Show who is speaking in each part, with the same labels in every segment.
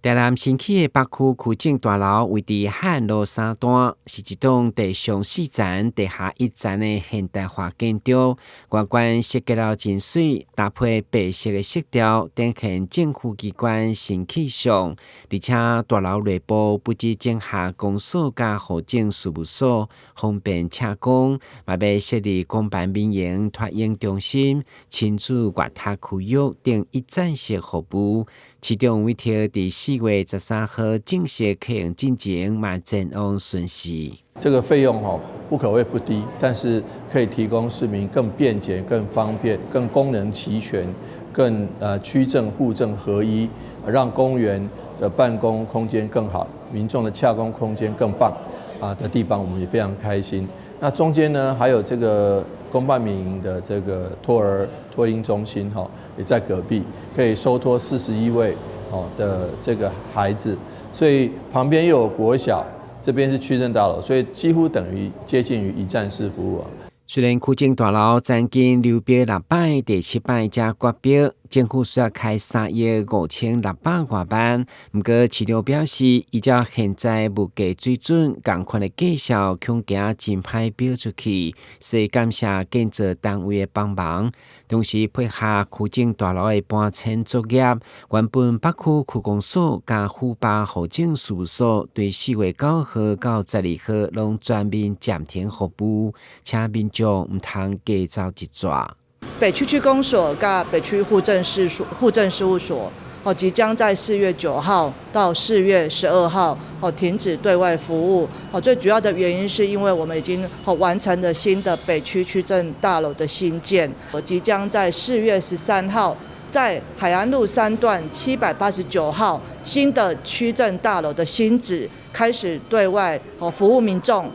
Speaker 1: 台南新起的北區區政大樓位佇海岸路三段，是一棟地上四層、地下一層的現代化建築。外觀設計了真媠，搭配白色的色調，展現政府機關新氣象。而且大樓內部不只整合公所佮戶政事務所，方便洽公，嘛欲設立公辦民營託嬰中心、親子閱讀區域等一站式服務。市長委託佇4月13號正式啟用進前，嘛前往巡視。
Speaker 2: 這個費用吼不可謂不低，但是可以提供市民更便捷、更方便、更功能齊全、更區政戶政合一，讓公務員的辦公空間更好，民眾的洽公空間更棒啊的地方，我們也非常開心。那中間呢，還有這個公辦民營的這個托兒托嬰中心哈，也在隔壁，可以收托41位哦的這個孩子，所以旁邊又有國小，這邊是區政大樓，所以幾乎等於接近於一站式服務啊。
Speaker 1: 雖然區政大樓曾經流標六擺，第七擺才決標，政府需要開3億5600外萬。毋過市長表示，依照現在物價水準，仝款的價數恐驚真歹標出去，所以感謝建造單位的幫忙，同時配合區政大樓的搬遷作業。原本北區區公所佮府巴戶政事務所對4月9號到12號攏全面暫停服務，請民眾毋通加走一逝。
Speaker 3: 北區區公所佮北區戶政事務所，哦，即將在4月9號到4月12號，哦，停止對外服務。哦，最主要的原因是因為我們已經哦完成了新的北區區政大樓的興建，即將在4月13號在海安路三段789號新的區政大樓的新址開始對外哦服務民眾。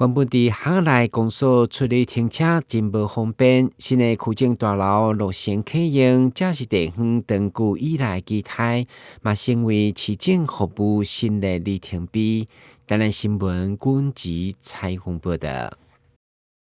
Speaker 1: 原本佇巷內公所出入停車真無方便，新的區政大樓落成啟用，這是地方長久以來期待，嘛成為市政服務新的里程碑。台南新聞軍籍採訪報道。